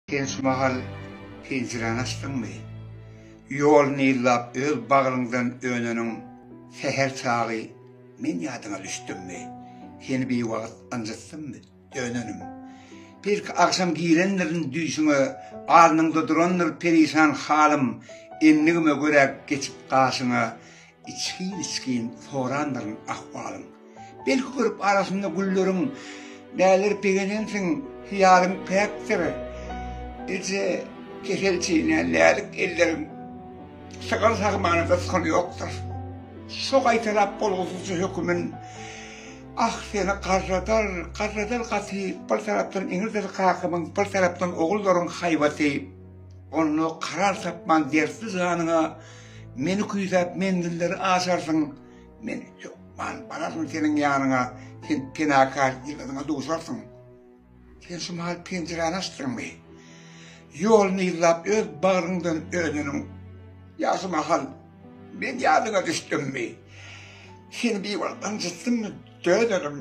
Sen şu mahal penjiräni açdyňmy? Ýoluny yzlap öz bagryňdan öneniň Säher çagy men ýadyňa düşdümmi? Seni biwagt ynjytdymmy, dönenim? Belki agşam girendirin düýşüňe, Alnyňda durandyr perişan halym, Endigime görä geçip gaşyňa, Içgin-içgin sorandyryn ahwalyň. Belki görüp arasynda gülleriň, Näler begenensiň, hyýalyň päkdir. Eje, kesel çeýnän näzik elleriň, Sygyr sagmana gysgany ýokdur. Şo gaýtalap bolgusyzja hökümin, Ah, seni garradar, garradar gaty, Bir tarapdan iňirdir kakamyň, Bir tarapdan ogullaryň haýbaty. Onda karar tapman dertli janyňa, Meni küýsäp menzilleri aşarsyň. Men hökman bararyn seniň ýanyňa, sen penakär ýyldyzyňa duşarsyň. Sen şu mahal penjiräni açdyňmy? Ýoluny yzlap öz bagryňdan öneniň. Ýa şu mahal men ýadyňa düşdümmi? Seni biwagt ynjytdymmy, dönenim?